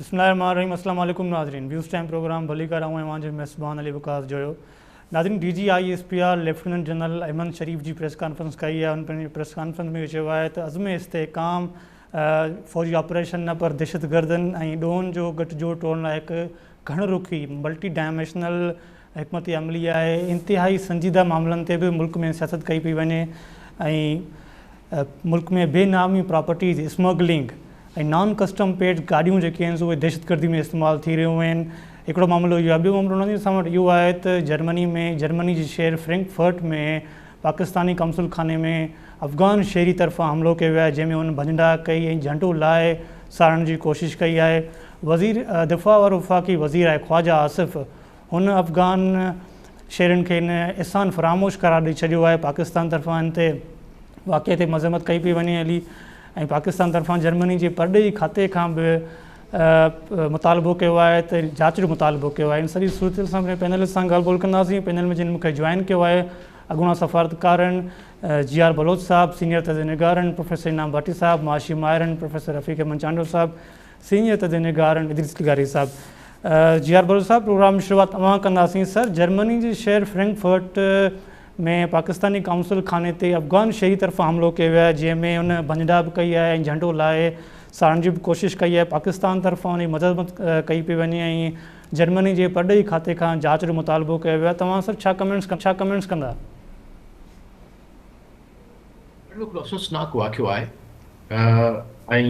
بسم الله الرحمن الرحيم السلام عليڪم ناظرين ويوز ٽائيم پروگرام ڀليڪار آئون اوهان جو ميزبان علي وقاص جويو ناظرين D G I S P R lieutenant general Aiman Sharif جي پريس ڪانفرنس ڪئي آهي ان پنهنجي پريس ڪانفرنس ۾ چيو آهي ته عزم استحڪام فوجي آپريشن نه پر دهشتگردن ۽ ڏوهن جو ڳٺ جوڙ ٽوڙڻ لاء هڪ گهڻ رخي ملٽي ڊائمينشنل حڪمت عملي آهي انتهائي سنجيده معاملن تي به ملڪ ۾ سياست ڪئي پئي وڃي ۽ ملڪ ۾ بي نامي properties smuggling ۽ non custom paid گاڏيون جيڪي آهن سو اهي دهشتگردي ۾ استعمال ٿي رهيون آهن هڪڙو معاملو اهو آهي ٻيو معاملو ناظرين اسان وٽ اهو آهي ته جرمني ۾ جرمني جي شهر فرينڪفرٽ ۾ پاڪستاني قونصل خاني ۾ افغان شهري طرفان حملو ڪيو ويو آهي جنهن ۾ هن ڀڃڊاهه ڪئي ۽ جهنڊو لاهي ساڙڻ جي ڪوشش ڪئي آهي وزير دفاع وارو وفاقي وزير آهي خواجه آصف هن افغان شهرين کي هن احسان فراموش قرار ڏئي ڇڏيو آهي پاڪستان طرفان ان تي واقعي تي مذمت ڪئي پئي وڃي هلي ۽ پاڪستان طرفان جرمني جي پرڏيهي کاتي کان به مطالبو ڪيو آهي ته جاچ جو مطالبو ڪيو آهي ان سڄي صورتحال سان پينل سان ڳالهه ٻولهه ڪنداسين پينل ۾ جن مون کي جوائن ڪيو آهي اڳوڻا سفارتڪارن جي آر بلوچ صاحب سينيئر تجزيه نگارن پروفيسر انعام ڀٽي صاحب معاشي ماهرن پروفيسر رفيق احمد چانڊيو صاحب سينيئر تجزيه نگارن ادريس لغاري صاحب جي آر بلوچ صاحب پروگرام جي شروعات اوهان ڪنداسين سر جرمني جي شهر فرينڪفرٽ ۾ پاڪستاني قونصل خاني تي افغان شهري طرفان حملو ڪيو ويو آهي جنهن ۾ ان ڀڃڊاهه به ڪئي آهي ۽ جهنڊو لاهي ساڙڻ جي به ڪوشش ڪئي آهي پاڪستان طرفان ان جي مذمت ڪئي پئي وڃي ۽ جرمني جي پرڏيهي کاتي کان جاچ جو مطالبو ڪيو ويو آهي توهان سر ڇا ڪمينٽس ڇا ڪمينٽس ڪندا؟ ڏاڍو هڪڙو افسوسناڪ واقعو آهي ۽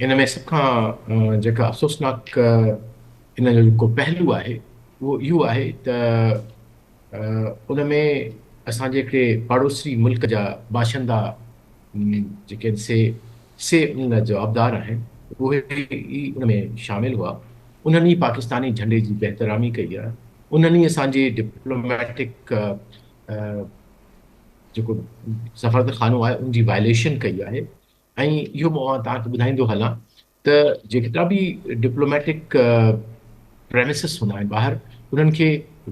ان ۾ سڀ کان جيڪا افسوسناڪ ان جو جيڪو پهلو آهي اهو اهو آهي ته ان ۾ اسان جي هڪڙي پاڙوسري ملڪ جا باشندا جيڪي آهن سي سي ان لاء جوابدار آهن اهي ئي ان ۾ شامل هئا انهن ئي پاڪستاني جهنڊي جي بي احترامي ڪئي آهي انهن ئي اسان جي ڊپلوميٽڪ جيڪو سفارت خانو آهي ان جي وائليشن ڪئي آهي ۽ اهو مان توهان کي ٻڌائيندو هلان ته جيترا به ڊپلوميٽڪ پريمسز هوندا آهن ٻاهر انهن کي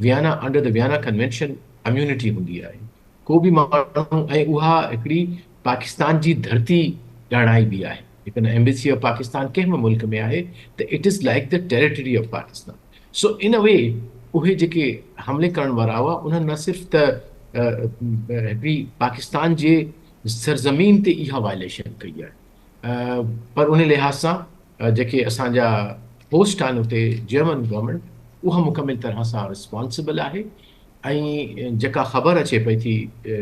Vienna under the Vienna convention immunity هوندي آهي ڪو به ماڻهو ۽ اها هڪڙي پاڪستان جي ڌرتي ڄاڻائي به آهي جيڪڏهن ايمبيسي آف پاڪستان ڪنهن به ملڪ ۾ آهي ته it is like the territory of Pakistan so in way اهي جيڪي حملي ڪرڻ وارا هئا انهن نه صرف ته هڪڙي پاڪستان جي سرزمين تي اها وائليشن ڪئي آهي پر ان لحاظ سان جيڪي اسان جا هوسٽ آهن اتي جرمن گورنمينٽ اها مڪمل طرح سان رسپانسبل آهي ۽ جيڪا خبر اچي پئي ٿي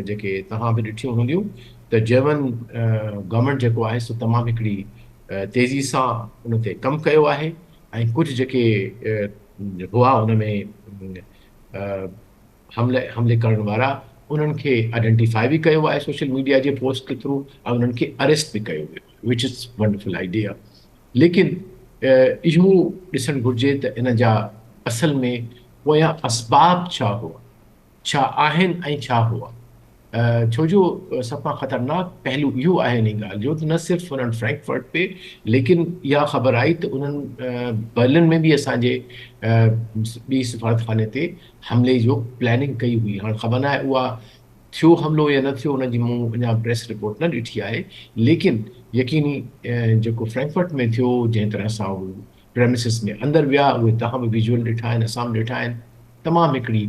جيڪي توهان به ڏٺيون هونديون ته جرمن گورنمينٽ جيڪو آهي سو تمام هڪڙي تيزي سان ان تي ڪم ڪيو آهي ۽ ڪجهه جيڪي هئا ان ۾ حملي حملي ڪرڻ وارا انهن کي آئيڊينٽيفائي به ڪيو آهي سوشل ميڊيا جي پوسٽ جي ٿرو ۽ انهن کي اريسٽ به ڪيو ويو آهي وچ از ونڊرفل آئيڊيا ليڪن اهو ڏسڻ گهرجي ته ان جا اصل ۾ پويان اسباب ڇا هئا ڇا آهن ۽ ڇا هئا ڇو جو سڀ کان خطرناڪ پهلو اهو آهي انهي ڳالهه جو ته نه صرف انهن فرينڪفرٽ تي ليڪن اها خبر آئي ته انهن برلن ۾ به اسان جي ٻي سفارتخاني تي حملي جو پلاننگ ڪئي هئي هاڻ خبر ناهي اها ٿيو حملو يا نه ٿيو ان جي مون اڃا پريس رپورٽ نه ڏٺي آهي ليڪن يقيني جيڪو فرينڪفرٽ ۾ ٿيو جنهن طرح سان هو پريمسز ۾ اندر ويا اهي توهان به ويجوئل ڏٺا آهن اسان به ڏٺا آهن تمام هڪڙي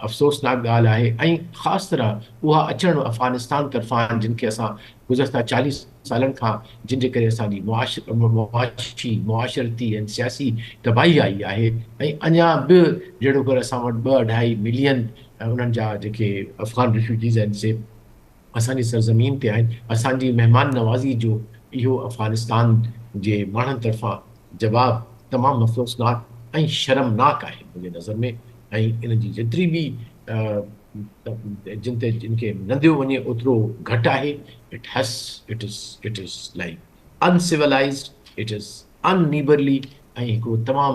افسوسناڪ ڳالهه آهي ۽ خاص طرح اها اچڻ افغانستان طرفان جن کي اسان گذشته 40 سالن کان جن جي ڪري اسان جي معاشي معاشرتي ۽ سياسي تباهي آئي آهي ۽ اڃا به جهڙوڪر اسان وٽ ٻه اڍائي ملين انهن جا جيڪي افغان ريفيوجيز آهن سي اسان جي سرزمين تي آهن، اسان جي مهمان نوازي جو اهو افغانستان جي ماڻهن طرفان جواب تمام افسوسناڪ ۽ شرمناڪ آهي منهنجي نظر ۾ ۽ ان جي جيتري به جن تي جن کي ننديو وڃي اوترو گهٽ آهي it has it is it is like uncivilized it is unneighbourly ۽ هڪڙو تمام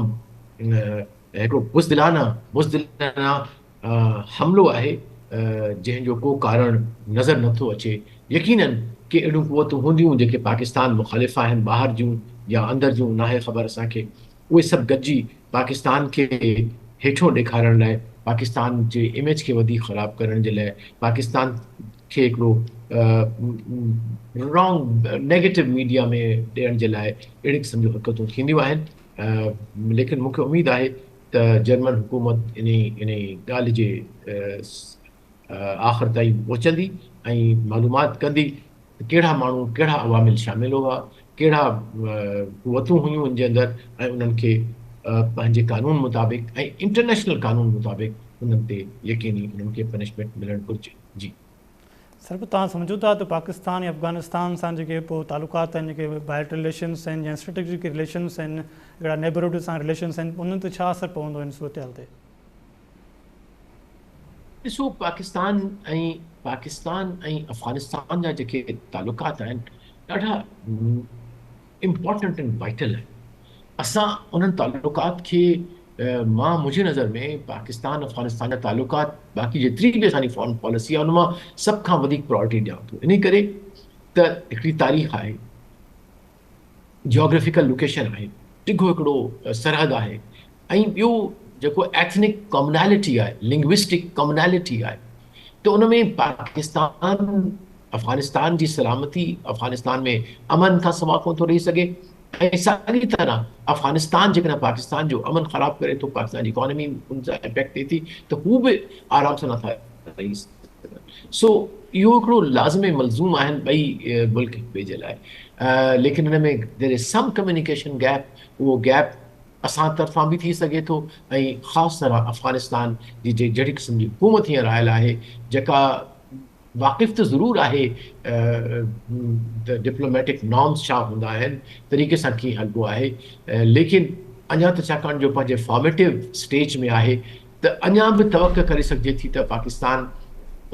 هڪڙو بزدلانه بزدلانه حملو آهي جنهن جو ڪو ڪارڻ نظر نه ٿو اچي. يقينن ڪي اهڙيون قوتون هونديون جيڪي پاڪستان مخالف آهن ٻاهر جون يا اندر جون ناهي خبر اسان کي اهي سڀ گڏجي پاڪستان کي هيٺو ڏيکارڻ لاء پاڪستان جي اميج کي وڌيڪ خراب ڪرڻ جي لاء پاڪستان کي هڪڙو رانگ نيگيٽو ميڊيا ۾ ڏيڻ جي لاء اهڙي قسم جون حرڪتون ٿينديون آهن. ليڪن مون کي اميد آهي ته جرمن حڪومت انهي انهي ڳالهه جي آخر تائين پهچندي ۽ معلومات ڪندي ته ڪهڙا ماڻهو ڪهڙا عوامل شامل هئا، ڪهڙا قوتون هيون ان جي اندر ۽ انهن کي پنهنجي قانون مطابق ۽ انٽرنيشنل قانون مطابق انهن تي يقيني انهن کي پنشمينٽ ملڻ گهرجي. جي. سر پوء توهان سمجهو ٿا ته پاڪستان ۽ افغانستان سان جيڪي پوء تعلقات آهن جيڪي بائليٽرل رليشنس آهن يا اسٽريٽجڪ رليشنس آهن هڪڙا نيبرهوڊ سان رليشنس آهن انهن تي ڇا اثر پوندو ان صورتحال تي؟ ڏسو پاڪستان ۽ پاڪستان ۽ افغانستان جا جيڪي تعلقات آهن ڏاڍا امپورٽنٽ ۽ وائٽل آهن اسان انهن تعلقات کي مان منهنجي نظر ۾ پاڪستان افغانستان جا تعلقات باقي جيتري به اسان جي فارن پاليسي آهي ان مان سڀ کان وڌيڪ پرائرٽي ڏيان ٿو انهي ڪري ته هڪڙي تاريخ آهي جيوگرافيڪل لوڪيشن آهي ڊگهو هڪڙو سرحد آهي ۽ ٻيو جيڪو ايٿنڪ ڪامنالٽي آهي لنگوسٽڪ ڪامنالٽي آهي ته ان ۾ پاڪستان افغانستان جي سلامتي افغانستان ۾ امن کان سوا ڪونه ٿو رهي سگهي ۽ ساڳي طرح افغانستان جيڪڏهن پاڪستان جو امن خراب ڪري ٿو پاڪستان جي اڪانومي ان سان امپيڪٽ ٿئي ٿي ته هو به آرام سان نٿا رهي سگهن سو اهو هڪڙو لازم ۽ ملزوم آهن ٻئي ملڪ هڪ ٻئي جي لاء ليڪن ان ۾ there is some communication gap اهو گيپ اسان طرفان به ٿي سگهي ٿو ۽ خاص طرح افغانستان جي جهڙي قسم جي حڪومت هينئر آيل آهي جيڪا واقف ته ضرور آهي ته ڊپلوميٽڪ نارمز ڇا هوندا آهن، طريقي سان ڪيئن هلبو آهي، ليڪن اڃا ته ڇاڪاڻ جو پنهنجي فارميٽو اسٽيج ۾ آهي ته اڃا به توقع ڪري سگهجي ٿي ته پاڪستان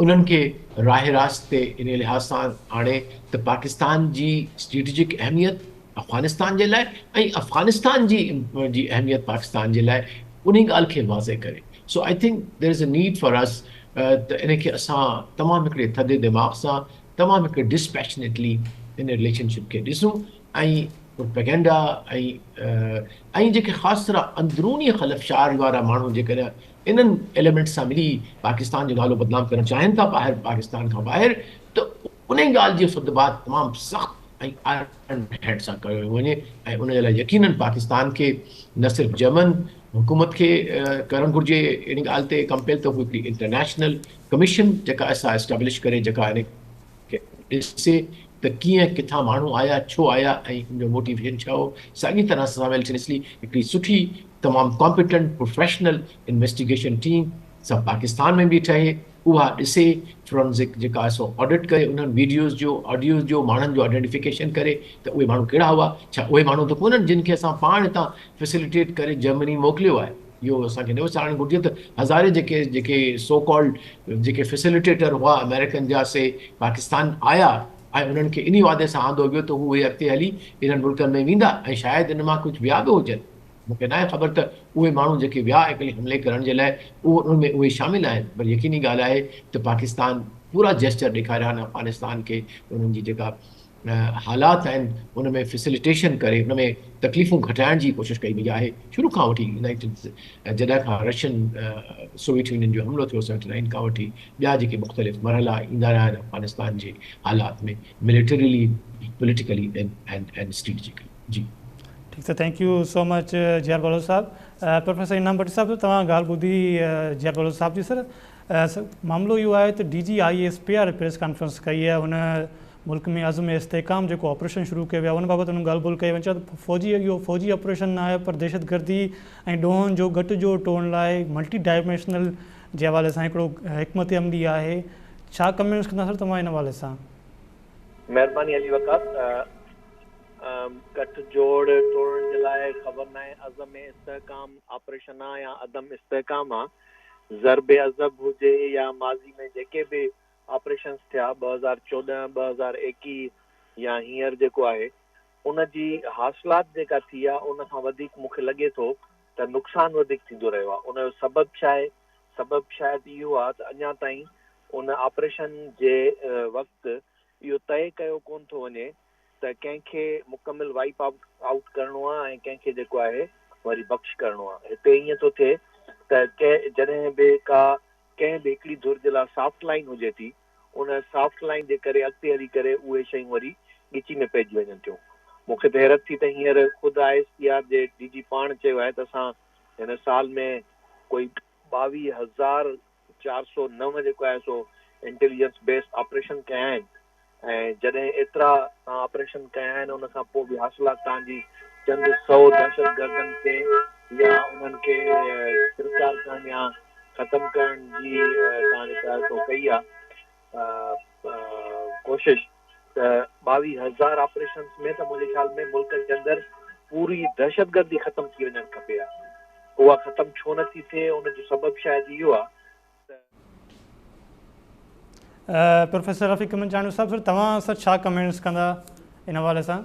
انهن کي راهه راست تي انهي لحاظ سان آڻي ته پاڪستان جي اسٽريٽجڪ اهميت افغانستان جي لاء ۽ افغانستان جي جي اهميت پاڪستان جي لاء انهي ڳالهه کي واضح ڪري so I think there is a need for us ته ان کي اسان تمام هڪڙي ٿڌي دماغ سان تمام هڪڙي ڊسپيشنيٽلي ان رليشن شپ کي ڏسون ۽ پروپيگنڊا ۽ ۽ جيڪي خاص طرح اندروني خلفشار وارا ماڻهو جيڪڏهن انهن ايليمينٽس سان ملي پاڪستان جو نالو بدنام ڪرڻ چاهين ٿا ٻاهر پاڪستان کان ٻاهر ته انهي ڳالهه جو سدباب تمام سخت ۽ آئرن هينڊ سان ڪيو وڃي ۽ ان جي لاء يقينن پاڪستان کي نه صرف جرمن حڪومت کي ڪرڻ گهرجي ان ڳالهه تي ڪمپيل ته هو هڪڙي انٽرنيشنل ڪميشن جيڪا سا اسٽيبلش ڪري جيڪا ان کي ڏسي ته ڪيئن ڪٿان ماڻهو آيا ڇو آيا ۽ ان جو موٽيويشن ڇا هو ساڳي طرح سائملٽينسلي هڪڙي سٺي تمام ڪامپيٽنٽ پروفيشنل انويسٽيگيشن ٽيم سا پاڪستان ۾ به ٺهي اها ڏسي فرانزڪ جيڪا آهي سو آڊٽ ڪري انهن ويڊيوز جو آڊيوز جو ماڻهن جو آئيڊينٽيفڪيشن ڪري ته اهي ماڻهو ڪهڙا هئا ڇا اهي ماڻهو ته ڪونهن جن کي اسان پاڻ هتان فيسليٽيٽ ڪري جرمني موڪليو آهي اهو اسان کي نه وسارڻ گهرجي ته هزارين جيڪي جيڪي سو ڪالڊ جيڪي فيسليٽيٽر هئا آمريڪن جا سي پاڪستان آيا ۽ انهن کي انهي وعدي سان آندو ويو ته هو اهي اڳتي هلي انهن ملڪن ۾ ويندا ۽ شايد ان مان ڪجهه ويا به هجن مون کي ناهي خبر ته اهي ماڻهو جيڪي ويا ايڪلي حملي ڪرڻ جي لاء اهو ان ۾ اهي شامل آهن پر يقيني ڳالهه آهي ته پاڪستان پورا جيسچر ڏيکاريا آهن افغانستان کي انهن جي جيڪا حالات آهن ان ۾ فيسليٽيشن ڪري ان ۾ تڪليفون گهٽائڻ جي ڪوشش ڪئي وئي آهي شروع کان وٺي جڏهن کان رشين سوويت يونين جو حملو ٿيو سيونٽي نائن کان وٺي ٻيا جيڪي مختلف مرحلا ايندا رهيا آهن افغانستان جي حالات ۾ ملٽريلي پوليٽيڪلي اينڊ اسٽريٽجيڪلي جي. ٺيڪ sir thank you so much G R Baloch صاحب پروفيسر انعام ڀٽي صاحب توهان ڳالهه ٻڌي جي آر بلوچ صاحب جي سر معاملو اهو آهي ته D G I S P R press conference ڪئي آهي هن ملڪ ۾ عزم استحڪام جيڪو آپريشن شروع ڪيو ويو آهي ان بابت هن ڳالهه ٻولهه ڪئي وڃي ته فوجي اهو فوجي آپريشن نه آهي پر دهشتگردي ۽ ڏوهن جو ڳٽ جو ٽوڙڻ لاء ملٽي ڊائمينشنل جي حوالي سان هڪڙو حڪمت عملي آهي ڇا ڪمينٽس ڪندا سر توهان ان حوالي سان. مهرباني علي وقاص. ڳٺ جوڙ ٽوڙڻ جي لاء خبر ناهي عزم استحڪام آپريشن آ يا عدم استحڪام آ، ضرب عضب هجي يا ماضي ۾ جيڪي به آپريشنز ٿيا 2014، 2021 يا هينئر جيڪو آهي ان جي حاصلات جيڪا ٿي آ ان کان وڌيڪ مون کي لڳي ٿو ته نقصان وڌيڪ ٿيندو رهيو آ ان جو سبب ڇا آهي سبب شايد اهو آ ته اڃا تائين ان آپريشن جي وقت اهو طئي ڪيو ڪونه ٿو وڃي ته ڪنهن کي مڪمل وائيپ آئوٽ ڪرڻو آهي ۽ ڪنهن کي جيڪو آهي وري بخش ڪرڻو آهي. هتي ائين ٿو ٿئي ته جڏهن به ڪا ڪنهن به هڪڙي ڌر جي لاء سافٽ لائين هجي ٿي ان سافٽ لائين جي ڪري اڳتي هلي ڪري اهي شيون وري ڳچي ۾ پئجي وڃن ٿيون. مون کي ته حيرت ٿي ته هينئر خود I S P R جي ڊي جي پاڻ چيو آهي ته اسان هن سال ۾ ڪوئي 22,409 جيڪو آهي سو انٽيليجنس بيسڊ آپريشن ڪيا آهن ۽ جڏهن ايترا توهان آپريشن ڪيا آهن ان کان پوء به حاصلات توهان جي چند سئو دهشتگردن کي يا انهن کي گرفتار ڪرڻ يا ختم ڪرڻ جي توهان جيڪو آهي سو ڪئي آهي ڪوشش ته 22,000 آپريشنز ۾ ته منهنجي خيال ۾ ملڪ جي اندر پوري دهشتگردي ختم ٿي وڃڻ کپي ها اها ختم ڇو نه ٿي ٿئي ان جو سبب شايد اهو آهي ته. پروفيسر رفيق احمد چانڊيو صاحب سر توهان سر ڇا ڪمينٽس ڪندا ان حوالي سان.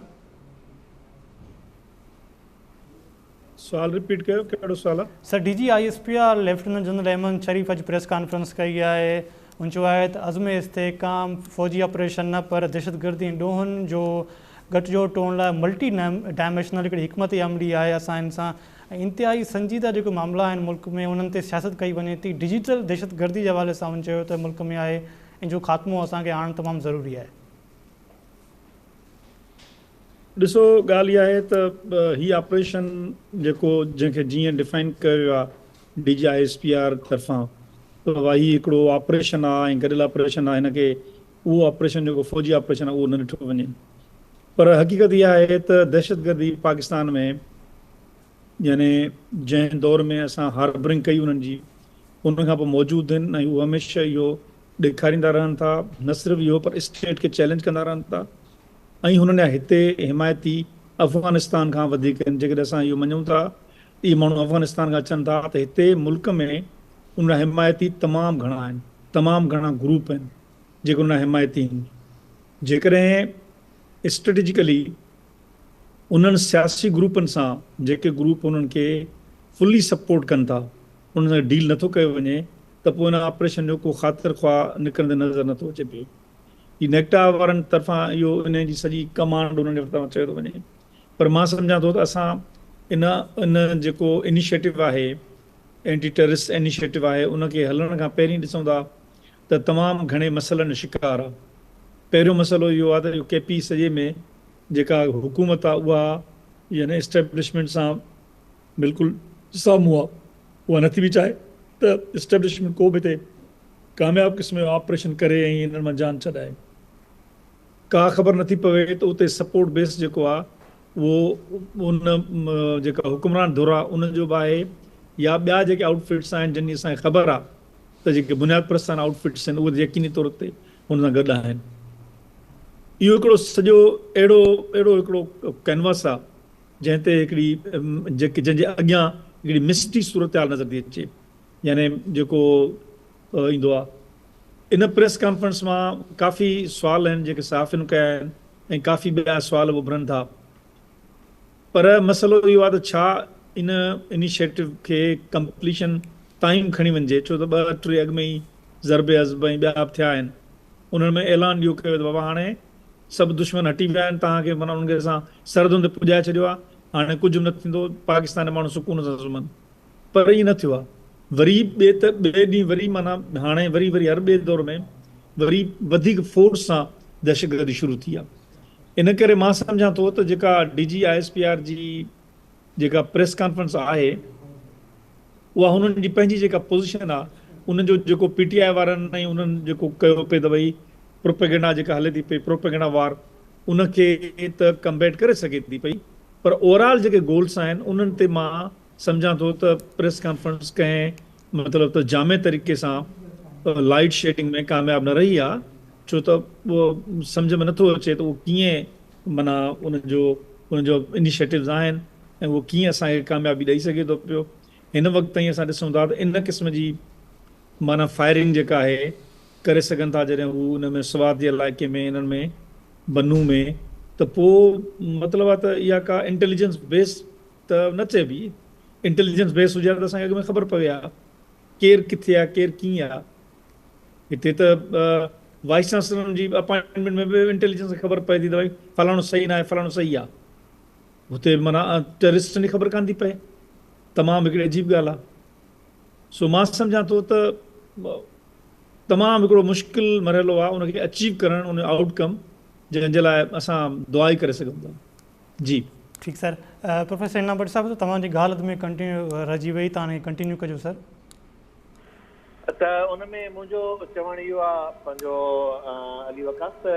سوال رپيٽ ڪيو ڪهڙو سوال آ. Sir D G I S P R lieutenant general Aiman Sharif اڄ پريس ڪانفرنس ڪئي آهي هن چيو آهي ته عزم استحڪام فوجي آپريشن نه پر دهشتگردي ۽ ڏوهن جو ڳٺجوڙ ٽوڙڻ لاء ملٽي ڊائميشنل هڪڙي حڪمت عملي آهي اسان ان سان ۽ انتهائي سنجيده جيڪي معاملا آهن ملڪ ۾ انهن تي سياست ڪئي وڃي ٿي، ڊجيٽل دهشتگردي جي حوالي سان هن چيو ته ملڪ ۾ آهي ان جو خاتمو اسان کي آڻڻ تمام ضروري آهي. ڏسو ڳالهه اها آهي ته هي آپريشن جيڪو جنهن کي جيئن ڊفائن ڪيو ويو آهي D G I S P R طرفان ته بابا هي هڪڙو آپريشن آهي ۽ گڏيل آپريشن آهي هن کي اهو آپريشن جيڪو فوجي آپريشن آهي اهو نه ڏٺو وڃي پر حقيقت اها آهي ته دهشتگردي پاڪستان ۾ يعني جنهن دور ۾ اسان هاربرنگ ڪئي انهن جي ان کان پوء موجود آهن ۽ هو هميشه اهو ڏيکاريندا رهن ٿا نه صرف اهو پر اسٽيٽ کي چئلينج ڪندا رهن ٿا ۽ هنن جا هتي حمايتي افغانستان کان وڌيڪ آهن جيڪڏهن اسان اهو مڃون ٿا ته اهي ماڻهو افغانستان کان اچن ٿا ته هتي ملڪ ۾ انهن جا حمايتي تمام گهڻا آهن تمام گهڻا گروپ آهن جيڪي انهن جا حمايتي آهن جيڪڏهن اسٽريٽجڪلي انهن سياسي گروپن سان جيڪي گروپ انهن کي فلي سپورٽ ڪن ٿا انهن سان ڊيل نٿو ڪيو وڃي ته پوء ان آپريشن جو ڪو خاطر خواهه نڪرندي نظر نٿو اچي پيو. هي نيڪٽا وارن طرفان اهو انهي جي سڄي ڪمانڊ انهن جي طرفان چيو ٿو وڃي پر مان سمجهان ٿو ته اسان ان ان جيڪو انيشيٽو آهي اينٽي ٽيررسٽ انيشيٽو آهي ان کي هلڻ کان پهرين ڏسون ٿا ته تمام گهڻي مسئلن جو شڪار آ. پهريون مسئلو اهو آ ته اهو ڪي پي سڄي ۾ جيڪا حڪومت آ اها يعني اسٽيبلشمينٽ سان بلڪل سامهون آ. اها نٿي به چاهي ته اسٽيبلشمينٽ ڪو به هتي ڪامياب قسم جو آپريشن ڪري ۽ انهن مان جان ڇڏائي. ڪا خبر نٿي پوي ته اتي سپورٽ بيس جيڪو آ اهو ان جيڪا حڪمران ڌر آ ان جو به آهي يا ٻيا جيڪي آئوٽ فٽس آهن جن جي اسان کي خبر آ ته جيڪي بنياد پرستانه آئوٽ فٽس آهن اهي ته يقيني طور تي هن سان گڏ آهن. اهو هڪڙو سڄو اهڙو اهڙو هڪڙو ڪينواس آ جنهن تي هڪڙي جيڪي جنهن جي اڳيان هڪڙي مسٽي صورتحال نظر ٿي اچي يعني جيڪو ايندو آ ان پريس ڪانفرنس مان ڪافي سوال آهن جيڪي صحافين ڪيا آهن ۽ ڪافي ٻيا سوال به اڀرن ٿا. پر مسئلو اهو آهي ته ڇا ان انيشيٽو کي ڪمپليشن تائين کڻي وڃجي ڇو ته ٻه ٽي اڳ ۾ ئي ضرب عضب ۽ ٻيا به ٿيا آهن انهن ۾ اعلان اهو ڪيو ته بابا هاڻي سڀ دشمن هٽي ويا آهن توهان کي معنيٰ انهن کي اسان سرحدن تي پڄائي ڇڏيو آهي هاڻي ڪجهه به نه ٿيندو پاڪستان جا ماڻهو سڪون سان سمهن پر ائين نه ٿيو آهي وري ٻئي ته ٻئي ڏينهن وري معنيٰ هاڻي وري وري هر ٻئي دور ۾ وري وڌيڪ فورس سان دهشتگردي شروع ٿي آهي ان ڪري مان سمجهان ٿو ته جيڪا D G I S P R جي جيڪا پريس ڪانفرنس آهي اها هنن جي پنهنجي جيڪا پوزيشن آهي ان جو جيڪو پي ٽي آء وارن ۽ انهن جيڪو ڪيو پئي ته ڀئي پروپيگنڊا جيڪا هلي ٿي پئي پروپيگنڊا وار ان کي ته ڪمبيٽ ڪري سگهي ٿي پئي پر اوور آل جيڪي گولس آهن انهن تي مان سمجهان ٿو ته پريس ڪانفرنس ڪنهن مطلب ته جامع طريقي سان لائيٽ شيڊنگ ۾ ڪامياب نه رهي آ ڇو ته اهو سمجهه ۾ نٿو اچي ته اهو ڪيئن معنيٰ ان جو ان جو انيشيٽوز آهن ۽ اهو ڪيئن اسان کي ڪاميابي ڏئي سگهي ٿو پيو هن وقت تائين اسان ڏسون ٿا ته ان قسم جي معنيٰ فائرنگ جيڪا آهي ڪري سگهن ٿا جڏهن هو ان ۾ سوات جي علائقي ۾ انهن ۾ بنو ۾ ته پوء مطلب آ ته اها ڪا انٽيليجنس بيس ته نه چئبي. انٽيليجنس بيس هجي ها ته اسان کي اڳ ۾ خبر پوي ها ڪير ڪٿي آ ڪير ڪيئن آ. هتي ته وائيس چانسلرن جي اپائنٽمينٽ ۾ به انٽيليجنس کي خبر پئي ٿي ته ڀائي فلاڻو صحيح ناهي فلاڻو صحيح آ. هتي معنيٰ ٽيررسٽن جي خبر ڪانه ٿي پئي. تمام هڪڙي عجيب ڳالهه آ. سو مان سمجهان ٿو ته تمام هڪڙو مشڪل مرحلو آ ان کي اچيو ڪرڻ ان جو آئوٽ ڪم جنهن جي لاء اسان دعا ئي ڪري سگهون ٿا. جي. ٺيڪ سر پروفيسر انعام ڀٽي صاحب توهان جي ڳالهه اڌ ۾ ڪنٽينيو رهجي وئي توهان ڪنٽينيو ڪجو سر. ته ان ۾ منهنجو چوڻ اهو آ پنهنجو علي وقاص ته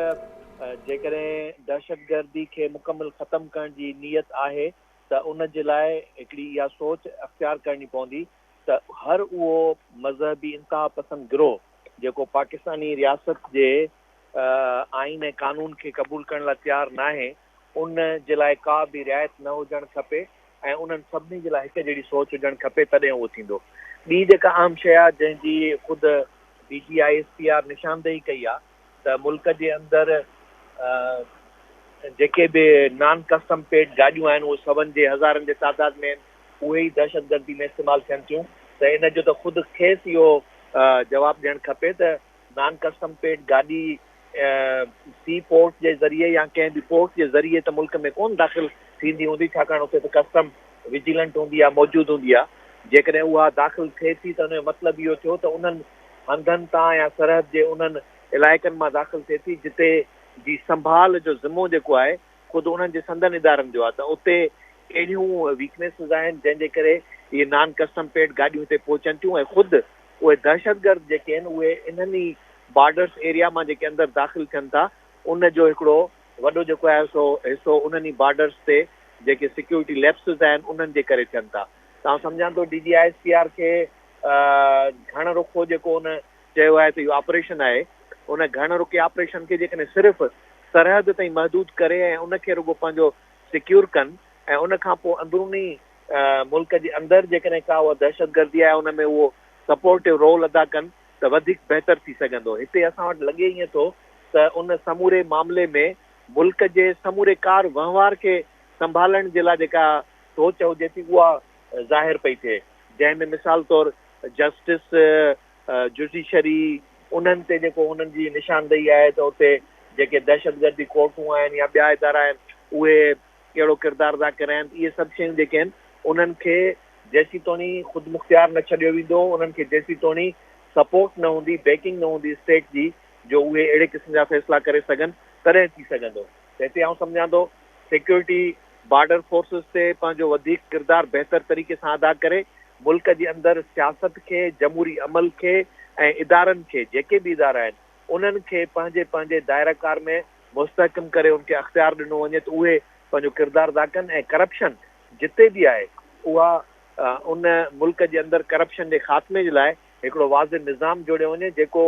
جيڪڏهن دهشتگردي کي مڪمل ختم ڪرڻ جي نيت آهي ته ان جي لاء هڪڙي اها سوچ اختيار ڪرڻي پوندي ته هر اهو مذهبي انتها پسند گروهه جيڪو پاڪستاني رياست جي آئين ۽ قانون کي قبول ڪرڻ لاء تيار ناهي ان جي لاء ڪا به رعايت نه هجڻ کپي ۽ انهن سڀني جي لاء هڪ جهڙي سوچ هجڻ کپي تڏهن اهو ٿيندو. ٻي جيڪا اهم شيء آهي جنهن جي خود D G I S P R نشاندهي ڪئي آهي ته ملڪ جي اندر جيڪي به نان ڪسٽم پيڊ گاڏيون آهن اهي سون جي هزارن جي تعداد ۾ آهن اهي ئي دهشتگردي ۾ استعمال ٿين ٿيون ته ان جو ته خود کيس اهو جواب ڏيڻ کپي ته نان ڪسٽم پيڊ گاڏي سي پورٽ جي ذريعي يا ڪنهن به پورٽ جي ذريعي ته ملڪ ۾ ڪونه داخل ٿيندي هوندي ڇاڪاڻ اتي ته ڪسٽم وجيلنٽ هوندي آهي موجود هوندي آهي جيڪڏهن اها داخل ٿئي ٿي ته ان جو مطلب اهو ٿيو ته انهن هنڌن تان يا سرحد جي انهن علائقن مان داخل ٿئي ٿي جتي جي سنڀال جو ذمو جيڪو آهي خود انهن جي سندن ادارن جو آهي ته اتي ڪهڙيون ويڪنيسز آهن جنهن جي ڪري اهي نان ڪسٽم پيڊ گاڏيون هتي پهچن ٿيون ۽ خود اهي دهشتگرد جيڪي آهن اهي انهن ئي بارڊرس ايريا مان جيڪي اندر داخل ٿين ٿا ان جو هڪڙو وڏو جيڪو آهي سو حصو انهن ئي بارڊرس تي جيڪي سيڪيورٽي ليپسز آهن انهن جي ڪري ٿين ٿا ته آئون سمجهان ٿو D G I S P R کي گهڻ رخو جيڪو ان چيو آهي ته اهو آپريشن آهي ان گهڻ رخي آپريشن کي جيڪڏهن صرف سرحد تائين محدود ڪري ۽ ان کي رڳو پنهنجو سيڪيور ڪن ۽ ان کان پوء اندروني ملڪ جي اندر جيڪڏهن ڪا اها دهشتگردي آهي ان ۾ اهو سپورٽو رول ادا ڪن ته وڌيڪ بهتر ٿي سگهندو. هتي اسان وٽ لڳي ائين ٿو ته ان سموري معاملي ۾ ملڪ جي سموري ڪار وهنوار کي سنڀالڻ جي لاء جيڪا سوچ هجي ٿي اها ظاهر پئي ٿئي جنهن ۾ مثال طور جسٽس، جڊيشري انهن تي جيڪو انهن جي نشاندهي آهي ته اتي جيڪي دهشتگردي ڪورٽون آهن يا ٻيا ادارا آهن اهي ڪهڙو ڪردار ادا ڪري رهيا آهن اهي سڀ شيون جيڪي آهن انهن کي جيسيتوڻي خودمختيار نه ڇڏيو ويندو انهن کي جيسيتوڻي سپورٽ نه هوندي بيڪنگ نه هوندي اسٽيٽ جي جو اهي اهڙي قسم جا فيصلا ڪري سگهن تڏهن ٿي سگهندو ته هتي آئون سمجهان ٿو سيڪيورٽي بارڊر فورسز تي پنهنجو وڌيڪ ڪردار بهتر طريقي سان ادا ڪري ملڪ جي اندر سياست کي جمهوري عمل کي ۽ ادارن کي جيڪي به ادارا آهن انهن کي پنهنجي پنهنجي دائره ڪار ۾ مستحڪم ڪري ان کي اختيار ڏنو وڃي ته اهي پنهنجو ڪردار ادا ڪن ۽ ڪرپشن جتي به آهي اها ان ملڪ جي اندر ڪرپشن جي خاتمي جي لاء هڪڙو واضح نظام جوڙيو وڃي جيڪو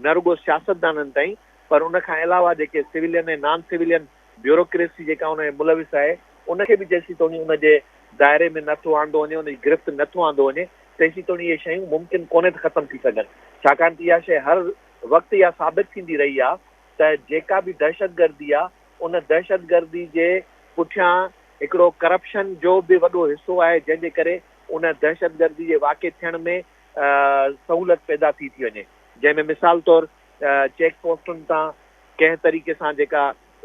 نه رڳو سياستدانن تائين پر ان کان علاوه جيڪي سويلين ۽ نان سويلين بيوروڪريسي جيڪا ان ۾ ملوث آهي ان کي به جيسيتوڻي ان جي دائري ۾ نه ٿو آندو وڃي ان جي گرفت نه ٿو آندو وڃي تيسيتوڻي اهي شيون ممڪن ڪونهي ته ختم ٿي سگهن ڇاڪاڻ ته اها شيء هر وقت اها ثابت ٿيندي رهي آهي ته جيڪا به دهشتگردي آ ان دهشتگردي جي پٺيان هڪڙو ڪرپشن جو به وڏو حصو آهي جنهن جي ڪري ان دهشتگردي جي واقع ٿيڻ ۾ سهولت پيدا ٿي ٿي وڃي جنهن ۾ مثال طور چيڪ پوسٽن تان ڪنهن طريقي سان جيڪا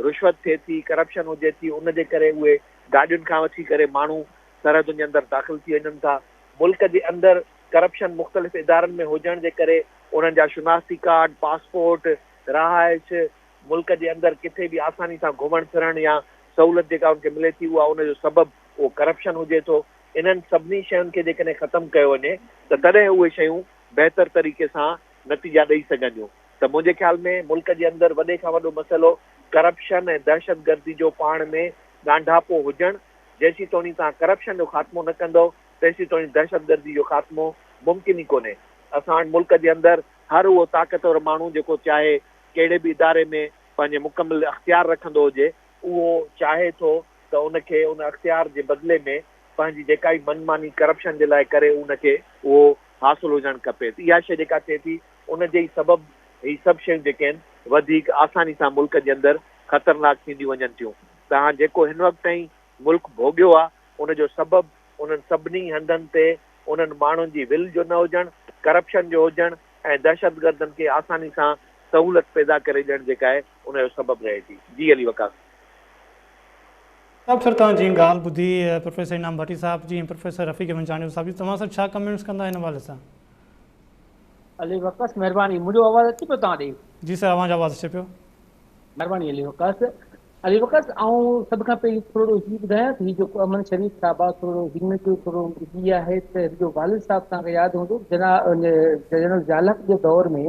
رشوت ٿئي ٿي ڪرپشن هجي ٿي ان جي ڪري اهي گاڏين کان وٺي ڪري ماڻهو سرحدن جي اندر داخل ٿي وڃن ٿا ملڪ جي اندر ڪرپشن مختلف ادارن ۾ هجڻ جي ڪري انهن جا شناختي ڪارڊ پاسپورٽ رهائش، ملڪ جي اندر ڪٿي به آساني سان گهمڻ ڦرڻ يا سهولت جيڪا ان کي ملي ٿي اها ان جو سبب اهو ڪرپشن هجي ٿو. انهن سڀني شين کي جيڪڏهن ختم ڪيو وڃي ته تڏهن اهي شيون بهتر طريقي سان نتيجا ڏئي سگهنديون ته منهنجي خيال ۾ ملڪ جي اندر وڏي کان وڏو مسئلو ڪرپشن ۽ دهشتگردي جو پاڻ ۾ ڳانڍاپو هجڻ جيسيتوڻي توهان ڪرپشن جو خاتمو نه ڪندؤ تيسيتوڻي دهشتگردي جو خاتمو ممڪن ئي ڪونهي. اسان وٽ ملڪ جي اندر هر اهو طاقتور ماڻهو جيڪو چاهي ڪهڙي به اداري ۾ پنهنجي مڪمل اختيار رکندو هجي اهو چاهي ٿو ته ان کي ان اختيار جي بدلي ۾ پنهنجي جيڪا به من ماني ڪرپشن جي لاء ڪري ان کي اهو حاصل هجڻ کپي ته اها شيء جيڪا ٿئي ٿي ان جي ئي سبب هي سڀ شيون جيڪي آهن وڌيڪ آساني سان ملڪ جي اندر خطرناڪ ٿينديون وڃن ٿيون ته هاڻ جيڪو هن وقت تائين ملڪ ڀوڳيو آهي ان جو سبب انهن سڀني هنڌن تي انهن ماڻهن جي ول جو نه هجڻ، ڪرپشن جو هجڻ ۽ دهشتگردن کي آساني سان سهولت پيدا ڪري ڏيڻ جيڪا آهي ان جو سبب رهي ٿي. جي علي وقاص. صاحب سر توهان جيئن ڳالهه ٻڌي پروفيسر انعام ڀٽي صاحب جي ۽ پروفيسر رفيق احمد چانڊيو صاحب جي توهان سر ڇا ڪمينٽس ڪندا ان حوالي سان. علي وقاص مهرباني منهنجو آواز اچي پيو توهان ڏي. جي سر اوهان جو آواز اچي پيو. مهرباني علي وقاص. علي وقاص آئون سڀ کان پهرين ٿورڙو هي ٻڌايان ته هي جيڪو احمد شريف صاحب آهي ٿورڙو هن جو ٿورو هي آهي ته هن جو والد صاحب توهان کي ياد هوندو جنرل ضياء الحق جي دور ۾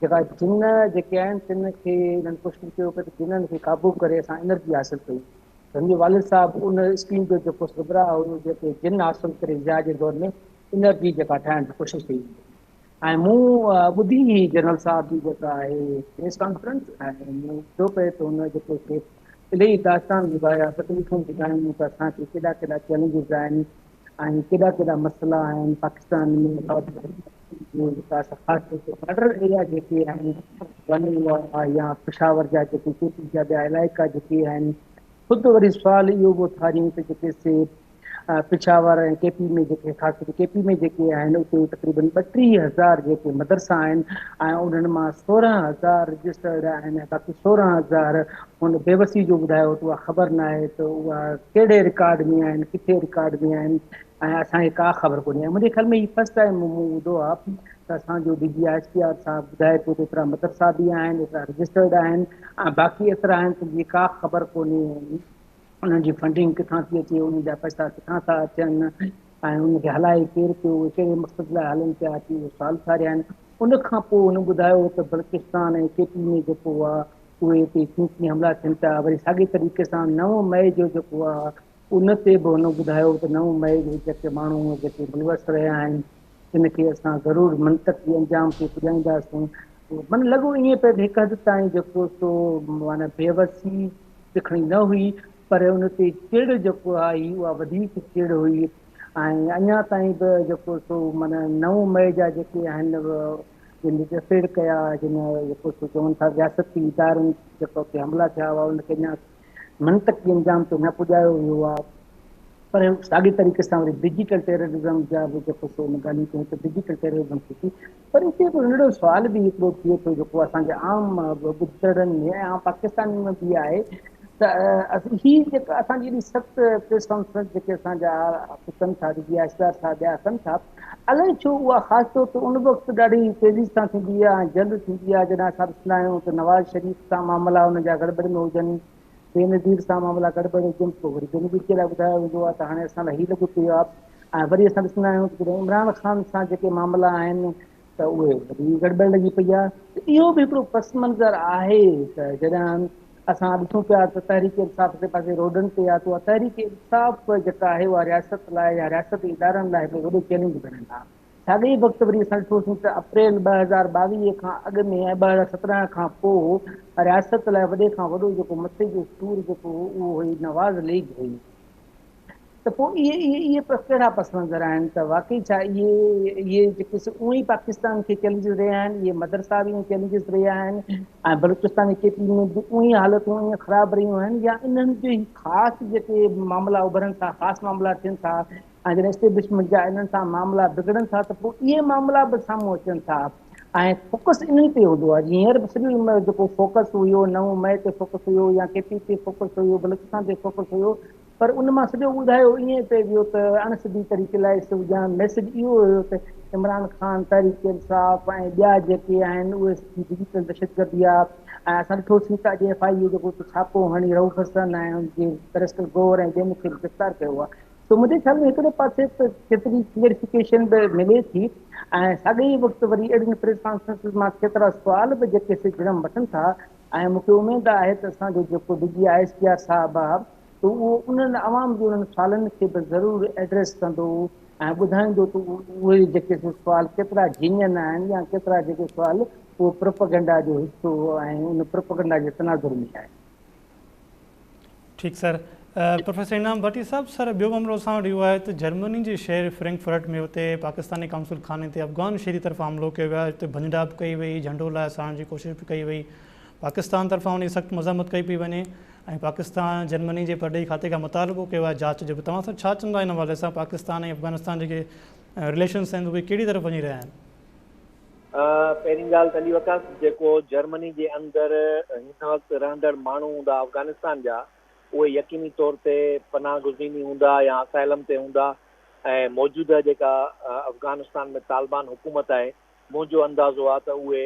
جيڪا جن جيڪي آهن تن کي هنن ڪوشش ڪيو پئي ته جنن کي قابو ڪري اسان انرجي حاصل ڪيون ته هن جو والد صاحب ان اسڪيم جو جيڪو سربراهه هيو جيڪي جن حاصل ڪري ضياء جي دور ۾ انرجي جيڪا ٺاهڻ جي ڪوشش ڪئي وئي. ۽ مون ٻڌي هئي جنرل صاحب جي جيڪا آهي پريس ڪانفرنس ۽ مون ٻڌو پئي ته هن جيڪو سو الاهي داستان ٻڌايا، تڪليفون ٻڌايون ته اسان کي ڪيڏا ڪيڏا چئلينجز آهن ۽ ڪيڏا ڪيڏا مسئلا آهن پاڪستان ۾ جيڪا خاص طور تي بارڊر ايريا جيڪي آهن بنو يا پشاور جا جيڪي ڪي پي جا ٻيا علائقا جيڪي آهن خود وري سوال اهو به اٿاريون ته جيڪي سي پشاور ۽ ڪي پي ۾ جيڪي خاص طور ڪي پي ۾ جيڪي آهن اتي تقريبن 32 هزار جيڪي مدرسا آهن ۽ انهن مان 16 هزار رجسٽرڊ آهن ۽ باقي 16 هزار هن بيوسي جو ٻڌايو ته اها خبر ناهي ته اها ڪهڙي رڪارڊ ۾ آهن ڪٿي رڪارڊ ۾ آهن ۽ اسان کي ڪا خبر ڪونهي ۽ منهنجي خيال ۾ هي فرسٽ ٽائيم مون ٻڌو آهي ته اسان جو D G I S P R صاحب ٻڌائي پيو ته ايترا مدرسا به آهن ايترا رجسٽرڊ آهن ۽ باقي ايترا آهن تن جي ڪا خبر ڪونهي. انهن جي فنڊنگ ڪٿان ٿي اچي، انهن جا پئسا ڪٿان ٿا اچن ۽ انهن کي هلائي ڪير پيو، اهي ڪهڙي مقصد لاء هلن پيا اچي اهو سوال اٿاريا آهن. ان کان پوء هن ٻڌايو ته بلوچستان ۽ ڪي پي ۾ جيڪو آهي اهي اتي ڪيئن ڪيئن حملا ٿين پيا، وري ساڳئي طريقي سان 9 مئي جو جيڪو آهي ان تي به هن ٻڌايو ته 9 مئي جو جيڪي ماڻهو جيڪي ملوث رهيا آهن تن کي اسان ضرور منطقي انجام تي پڄائينداسون. من لڳو ائين پئي ته هڪ حد تائين جيڪو سو معنيٰ بيوسي ته کڻي نه هئي پر ان تي چڙ جيڪو آئي اها وڌيڪ چڙ هئي ۽ اڃا تائين به جيڪو سو معنيٰ 9 مئي جا جيڪي آهن جن ڏڦيڙ ڪيا جن جيڪو سو چون ٿا رياستي ادارن جيڪو تي حملا ٿيا هئا ان کي اڃا منطقي انجام تي نه پڄايو ويو آهي پر ساڳي طريقي سان وري ڊجيٽل ٽيررزم جا به جيڪو سو ان ڳالهيون ڪيون ته ڊجيٽل ٽيررزم ٿئي ٿي پر اتي هڪڙو ننڍڙو سوال به هڪڙو ٿئي ٿو جيڪو اسان جي عام ٻڌندڙن ۾ ۽ عام پاڪستانين ۾ به آهي ته هي جيڪا اسان جي ايڏي سخت پريس ڪانفرنس جيڪي اسان جا ڪن ٿا ڊي جي I S P R صاحب ٻيا ڪن ٿا الائي ڇو اها خاص طور تي ان وقت ڏاڍي تيزي سان ٿيندي آهي ۽ جلد ٿيندي آهي جڏهن اسان ڏسندا آهيون ته نواز شريف سان معاملا ان جا گڙٻڙ ۾ هجن بينظير سان معاملا گڙٻڙ هجن پوء وري بينظير جي لاء ٻڌايو ويندو آهي ته هاڻي اسان لاء هي لڳو پيو آهي ۽ وري اسان ڏسندا آهيون ته جڏهن عمران خان سان جيڪي معاملا آهن ته اهي وري گڙٻڙ لڳي پئي آهي ته اهو به هڪڙو پس منظر آهي ته جڏهن اسان ڏسون پيا ته تحريڪ انصاف هڪڙي پاسي روڊن تي آهي ته اها تحريڪ انصاف جيڪا آهي اها رياست لاء يا رياستي ادارن لاء هڪڙو وڏو چئلينج بڻيل آهي. ساڳئي ئي وقت وري اسان ڏٺوسين ته اپريل 2022 کان اڳ ۾ ۽ 2017 کان پوء رياست لاء وڏي کان وڏو جيڪو مٿي جو سور جيڪو هو اهو هئي نواز ليگ هئي ته پوء اهي اهي اهي ڪهڙا پس منظر آهن ته واقعي ڇا اهي اهي جيڪي سي اونئن ئي پاڪستان کي چئلينجز رهيا آهن اهي مدرسا به ائين چئلينجز رهيا آهن ۽ بلوچستان جي ڪي پي ۾ به اونئن ئي حالتون ائين خراب رهيون آهن يا انهن جو هي خاص جيڪي معاملا اڀرن ٿا خاص معاملا ٿين ٿا ۽ جڏهن اسٽيبلشمينٽ جا انهن سان معاملا بگڙن ٿا ته پوء اهي معاملا به سامهون اچن ٿا ۽ فوڪس انهن تي هوندو آهي جيئن هينئر به سڄو جيڪو فوڪس هيو 9 مئي تي فوڪس هيو يا ڪي پي تي فوڪس هيو بلوچستان تي فوڪس هيو پر ان مان سڄو ٻڌايو ائين پئي ويو ته اڻ سڌي طريقي لاء يا ميسج اهو هيو ته عمران خان تحريڪ انصاف ۽ ٻيا جيڪي آهن اهي سڄي ڊجيٽل دهشتگردي آهي ۽ اسان ڏٺوسين ته اڄ ايف I اي جيڪو ڇاپو هڻي رئوف حسن ۽ ان جي بئريسٽر گوهر ۽ ٻين کي به گرفتار ڪيو آهي سو منهنجي خيال ۾ هڪڙي پاسي ته ڪيتري ڪليئرفڪيشن به ملي ٿي ۽ ساڳئي ئي وقت وري اهڙين پريس ڪانفرنسز مان ڪيترا سوال به جيڪي سي جنم وٺن ٿا ۽ مون کي اميد آهي ته اسان جو جيڪو D G I S P R صاحب آهي ته اهو انهن عوام جي انهن سوالن کي به ضرور ايڊريس ڪندو ۽ ٻڌائيندو ته اهي جيڪي سي سوال ڪيترا جينين آهن يا ڪيترا جيڪي سوال اهو پروپئگنڊا جو حصو ۽ ان پروپئگنڊا جي تناظر ۾ آهن. ٺيڪ سر پروفيسر انعام ڀٽي صاحب سر ٻيو معاملو اسان وٽ اهو آهي ته جرمني جي شهر فرينڪفرٽ ۾ اتي پاڪستاني قونصل خاني تي افغان شهري طرفان حملو ڪيو ويو آهي اتي ڀڃ ڊاهه به ڪئي وئي جهنڊو لاهي ساڙڻ جي ڪوشش به ڪئي وئي پاڪستان طرفان ان جي سخت مذمت ڪئي پئي وڃي ۽ پاڪستان جرمني جي پرڏيهي کاتي کان مطالبو ڪيو آهي جاچ جو به توهان سر ڇا چوندا ان حوالي سان پاڪستان ۽ افغانستان جيڪي رليشنس آهن اهي ڪهڙي طرف وڃي رهيا آهن؟ پهرين ڳالهه ته علي وقاص جيڪو جرمني جي اندر هن وقت رهندڙ ماڻهو هوندا افغانستان جا اهي يقيني طور تي پناهه گزيني هوندا يا اسائلم تي هوندا ۽ موجوده جيڪا افغانستان ۾ طالبان حڪومت آهي منهنجو اندازو آهي ته اهي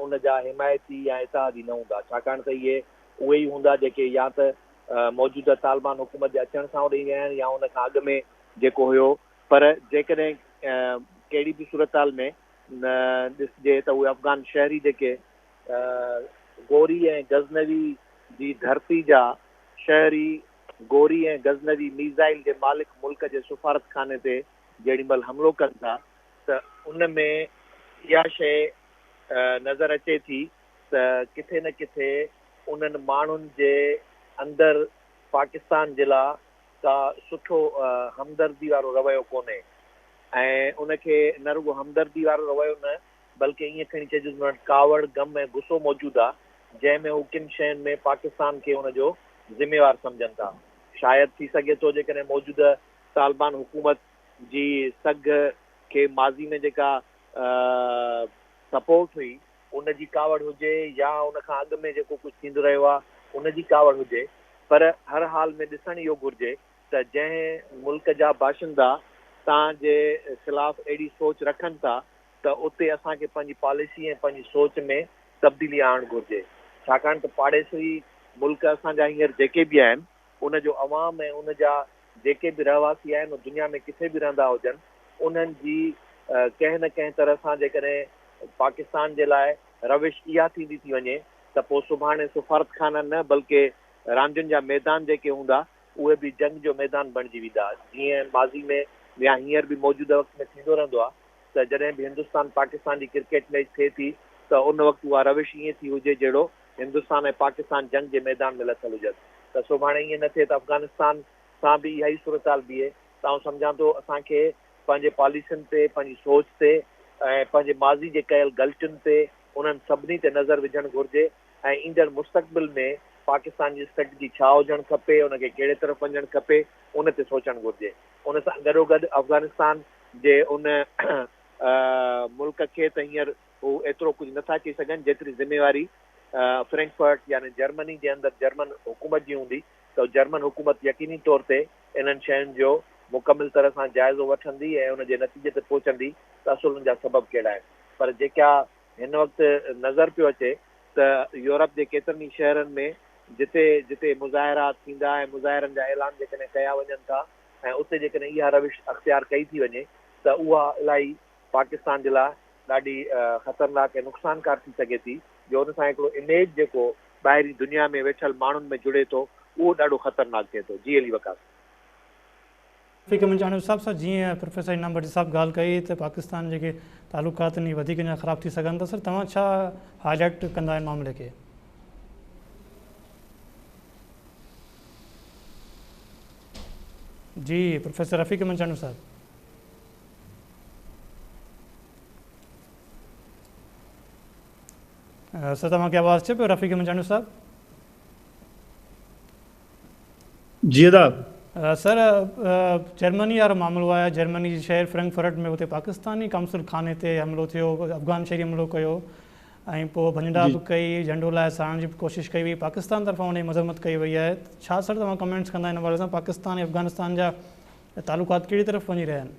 ان جا حمايتي يا اتحادي نه هوندا ڇاڪاڻ ته اهي اهي ئي هوندا جيڪي يا ته موجوده طالبان حڪومت جي اچڻ سان اوڏي ويا آهن يا ان کان اڳ ۾ جيڪو هيو پر جيڪڏهن ڪهڙي به صورتحال ۾ ڏسجي ته اهي افغان شهري جيڪي غوري ۽ غزنوي جي ڌرتي جا شهري غوري ۽ غزنوي ميزائل جي مالڪ ملڪ جي سفارتخاني تي جيڏي مهل حملو ڪن ٿا ته ان ۾ اها شيء نظر اچي ٿي ته ڪٿي نه ڪٿي انهن ماڻهن جي اندر پاڪستان جي لا ڪا سٺو همدردي وارو رويو ڪونهي ۽ ان کي نه رڳو همدردي وارو رويو نه بلڪه ائين کڻي چئجي ته انهن وٽ ڪاوڙ، غم ۽ غصو موجود آ جنهن ۾ هو ڪن شين ۾ پاڪستان کي ان جو ذميوار سمجهن ٿا. شايد ٿي سگهي ٿو جيڪڏهن موجوده طالبان حڪومت جي سگهه کي ماضي ۾ جيڪا سپورٽ هئي ان جي ڪاوڙ هجي يا ان کان اڳ ۾ جيڪو ڪجهه ٿيندو رهيو آ ان جي ڪاوڙ هجي پر هر حال ۾ ڏسڻ اهو گهرجي ته جنهن ملڪ جا باشندا توهان جي خلاف اهڙي سوچ رکن ٿا ته اتي اسان کي پنهنجي پاليسي ۽ پنهنجي سوچ ۾ تبديلي آڻڻ گهرجي ڇاڪاڻ ته پاڙيسري ملڪ اسان جا هينئر جيڪي به آهن ان جو عوام ۽ ان جا جيڪي به رهواسي آهن اهي دنيا ۾ ڪٿي به رهندا هجن انهن جي ڪنهن نه ڪنهن طرح سان جيڪڏهن پاڪستان جي لاء روش اها ٿيندي ٿي وڃي ته پوء سڀاڻي سفارتخانا نه بلڪه راندين جا ميدان جيڪي هوندا اهي به جنگ جو ميدان بڻجي ويندا جيئن ماضي ۾ يا هينئر به موجوده وقت ۾ ٿيندو رهندو آهي ته جڏهن به هندستان پاڪستان جي ڪرڪيٽ ميچ ٿئي ٿي ته ان وقت اها روش ائين ٿي هجي جهڙو هندستان ۽ پاڪستان جنگ جي ميدان ۾ لٿل هجن ته سڀاڻي ائين نه ٿئي ته افغانستان سان به اها ئي صورتحال بيهي ته آئون سمجهان ٿو اسان کي پنهنجي پاليسين تي، پنهنجي سوچ تي ۽ پنهنجي ماضي جي ڪيل غلطين تي انهن سڀني تي نظر وجهڻ گهرجي ۽ ايندڙ مستقبل ۾ پاڪستان جي اسٽريٽجي ڇا هجڻ کپي، ان کي ڪهڙي طرف وڃڻ کپي، ان تي سوچڻ گهرجي. ان سان گڏوگڏ افغانستان جي ان ملڪ کي ته هينئر هو ايترو ڪجهه نٿا چئي سگهن جيتري ذميواري فرينڪفرٽ يعني جرمني جي اندر جرمن حڪومت جي هوندي ته جرمن حڪومت يقيني طور تي انهن شين جو مڪمل طرح سان جائزو وٺندي ۽ ان جي نتيجي تي پهچندي ته اصل ان جا سبب ڪهڙا آهن پر جيڪا هن وقت نظر پيو اچي ته يورپ جي ڪيترن ئي شهرن ۾ جتي جتي مظاهرا ٿيندا ۽ مظاهرن جا اعلان جيڪڏهن ڪيا وڃن ٿا ۽ اتي جيڪڏهن اها روش اختيار ڪئي ٿي وڃي ته اها الاهي پاڪستان جي لاء ڏاڍي خطرناڪ ۽ نقصانڪار ٿي سگهي ٿي جو ان سان هڪڙو اميج جيڪو ٻاهرين دنيا ۾ ويٺل ماڻهن ۾ جڙي ٿو اهو ڏاڍو خطرناڪ ٿئي ٿو. جي علي وقاص. رفيق احمد چانڊيو صاحب سر جيئن پروفيسر انعام ڀٽي صاحب ڳالهه ڪئي ته پاڪستان جيڪي تعلقات آهن اهي وڌيڪ اڃا خراب ٿي سگهن ٿا سر توهان ڇا هائي لائيٽ ڪندا ان معاملي کي. جي پروفيسر رفيق احمد چانڊيو صاحب. سر توهان کي آواز اچي پيو رفيق احمد چانڊيو صاحب. جي ادا. سر جرمني وارو معاملو آهي جرمني جي شهر فرينڪفرٽ ۾ اتي پاڪستاني قونصل خاني تي حملو ٿيو افغان شهري حملو ڪيو ۽ پوء ڀڃڊا به ڪئي جهنڊو لاهي ساڙڻ جي به ڪوشش ڪئي وئي پاڪستان طرفان ان جي مذمت ڪئي وئي آهي ڇا سر توهان ڪمينٽس ڪندا ان حوالي سان پاڪستان ۽ افغانستان جا تعلقات ڪهڙي طرف وڃي رهيا آهن.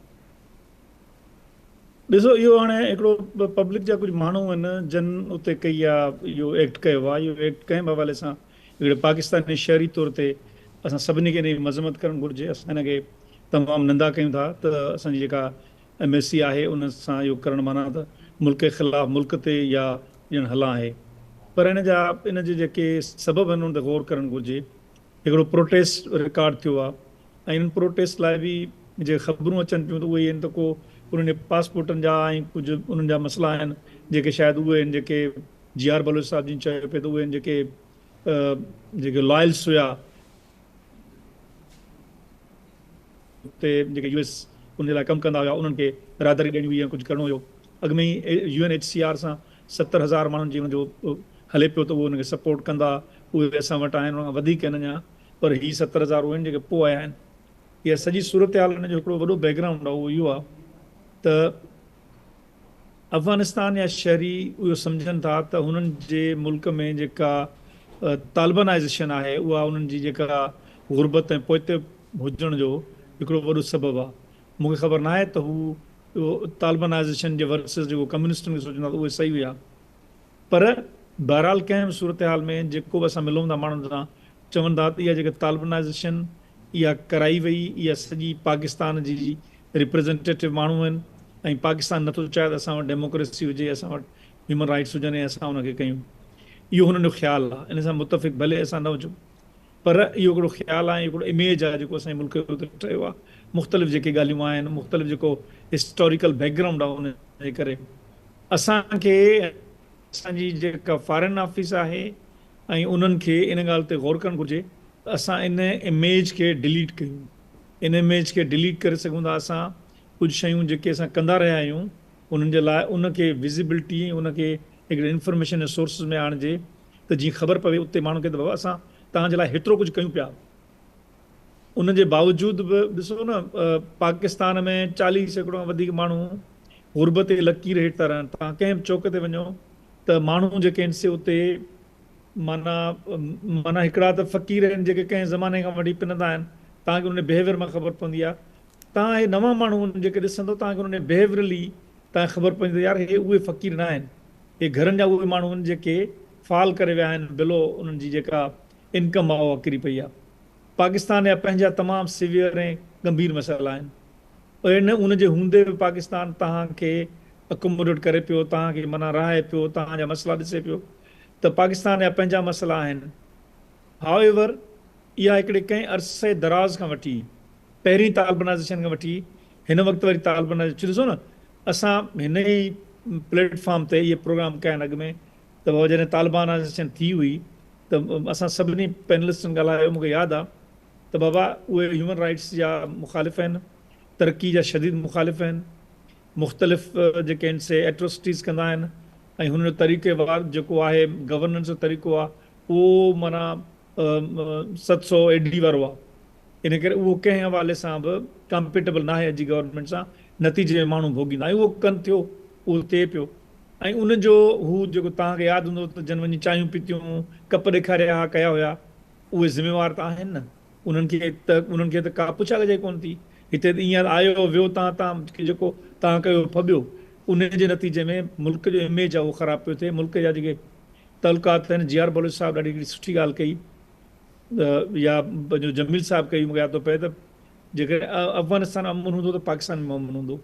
ڏسو اهو هاڻي هڪڙو پبلڪ جا ڪجهه ماڻهو آهن جن اتي ڪئي آ اهو ايڪٽ ڪيو آ اهو ايڪٽ ڪنهن به حوالي سان هڪڙي پاڪستاني شهري طور تي اسان سڀني کي ان جي مذمت ڪرڻ گهرجي اسان هن کي تمام نندا ڪيون ٿا ته اسان جي جيڪا ايم ايس سي آهي ان سان اهو ڪرڻ معنيٰ ته ملڪ خلاف ملڪ تي يا ڄڻ هلان آهي پر ان جا ان جي جيڪي سبب آهن ان تي غور ڪرڻ گهرجي هڪڙو پروٽيسٽ رڪارڊ ٿيو آهي ۽ انهن پروٽيسٽ لاء به جيڪي خبرون اچن پيون ته اهي آهن ته ڪو انهن جي پاسپورٽن جا ۽ ڪجهه انهن جا مسئلا آهن جيڪي شايد اهي آهن جيڪي جي آر بلوچ صاحب جن چيو پئي ته اهي آهن جيڪي جيڪي لائلس هيا اتي جيڪي يو ايس ان جي لاء ڪم ڪندا هيا انهن کي راهداري ڏيڻي هئي يا ڪجهه ڪرڻو هيو اڳ ۾ ئي U N H C R سان 70,000 ماڻهن جي ان جو هلي پيو ته اهو ان کي سپورٽ ڪندا اهي اسان وٽ آهن ان کان وڌيڪ آهن اڃا پر هي 70,000 اهي آهن جيڪي پوء آيا آهن. اها سڄي صورتحال ان جو هڪڙو وڏو بيڪ گرائونڊ آهي اهو اهو آهي ته افغانستان جا شهري اهو سمجهن ٿا ته هنن جي ملڪ ۾ جيڪا طالبانائيزيشن آهي اها انهن جي جيڪا غربت ۽ پوئتي هجڻ جو هڪڙو وڏو سبب آهي. مون کي خبر ناهي ته هو اهو طالبانائيزيشن جي ورسز جيڪو ڪميونسٽن کي سوچن ٿا ته اهي صحيح هيا پر بهرحال ڪنهن به صورتحال ۾ جيڪو به اسان ملون ٿا ماڻهن سان چون ٿا ته اها جيڪا طالبانائيزيشن اها ڪرائي وئي اها سڄي پاڪستان جي ريپريزنٽيٽو ماڻهو آهن ۽ پاڪستان نٿو چاهي ته اسان وٽ ڊيموڪريسي هجي اسان وٽ هيومن رائٽس هجن ۽ اسان ان کي ڪيون اهو هنن جو خيال آهي ان سان متفق ڀلي اسان نه هجون پر اهو هڪڙو خيال آهي ۽ هڪڙو اميج آهي جيڪو اسان جي ملڪ جو اتي ٺهيو آهي مختلف جيڪي ڳالهيون آهن مختلف جيڪو هسٽاريڪل بيڪ گرائونڊ آهي ان جي ڪري اسان کي اسان جي جيڪا فارين آفيس آهي ۽ انهن کي ان ڳالهه تي غور ڪرڻ گهرجي ته اسان ان اميج کي ڊليٽ ڪيون ان اميج کي ڊليٽ ڪري سگهون ٿا اسان ڪجهه شيون جيڪي اسان ڪندا رهيا آهيون انهن جي لاء ان کي وزيبلٽي ۽ ان کي هڪڙي انفارميشن ۽ سورسز ۾ آڻجي ته جيئن خبر پوي اتي ماڻهن کي ته بابا اسان توهان جي لاء هيترو ڪجهه ڪيون پيا ان جي باوجود به ڏسو نه پاڪستان ۾ 40% کان وڌيڪ ماڻهو غربت جي لڪير هيٺ ٿا رهن توهان ڪنهن به چوڪ تي وڃو ته ماڻهو جيڪي آهن سي اتي معنيٰ معنيٰ هڪڙا ته فقير آهن جيڪي ڪنهن زماني کان وٺي پنندا آهن توهان کي انهن جي بهيويئر مان خبر پوندي آهي توهان اهي نوان ماڻهو جيڪي ڏسندو توهان کي انهن جي بهيويئرلي توهان کي خبر پوندي ته يار هي اهي فقير نه آهن اهي گهرن جا اهي ماڻهو آهن جيڪي فال ڪري ويا آهن بلو انهن جي جيڪا انڪم آهي اها ڪري پئي آهي. پاڪستان جا پنهنجا تمام سيويئر ۽ ڳنڀير مسئلا آهن. ان ان جي هوندي به پاڪستان توهان کي اڪوموڊيٽ ڪري پيو، توهان کي معنيٰ رهائي پيو، توهان جا مسئلا ڏسي پيو ته پاڪستان جا پنهنجا مسئلا آهن. هاء ايور اها هڪڙي ڪنهن عرصي دراز کان وٺي پهرين طالبانائيزيشن کان وٺي هن وقت واري طالبانائيزيشن ڏسو نه اسان هن ئي پليٽ فارم تي اهي پروگرام ڪيا آهن اڳ ۾ ته بابا جڏهن طالبانائيزيشن ٿي هئي ته اسان سڀني پينلسٽن ڳالهايو مون کي ياد آ ته بابا اهي هيومن رائٽس جا مخالف آهن ترقي جا شديد مخالف آهن مختلف جيڪي آهن سي ايٽروسٽيز ڪندا آهن ۽ هنن جو طريقي وار جيڪو آهي گورننس جو طريقو آ اهو معنيٰ 700 اي ڊي وارو آ ان ڪري اهو ڪنهن حوالي سان به ڪمپيٽبل ناهي اڄ جي گورنمينٽ سان نتيجي ۾ ماڻهو ڀوڳيندا ۽ اهو ڪن ٿيو اهو ٿئي پيو ۽ ان جو هو جيڪو توهان کي ياد هوندو ته جن وڃي چانهيون پيتيون، ڪپ ڏيکاريا ها ڪيا هيا، اهي ذميوار ته آهن نه، انهن کي ته انهن کي ته ڪا پڇا ڳڇا ئي ڪونه ٿي، هتي ته ايئن آيو ويو تان تان جيڪو توهان ڪيو ڦٻيو، انهي جي نتيجي ۾ ملڪ جو اميج آهي اهو خراب پيو ٿئي، ملڪ جا جيڪي تعلقات آهن، جي آر بلوچ صاحب ڏاڍي هڪڙي سٺي ڳالهه ڪئي يا پنهنجو جميل صاحب ڪئي مون کي ياد ٿو پئي ته جيڪڏهن افغانستان امن هوندو ته پاڪستان ۾ امن هوندو.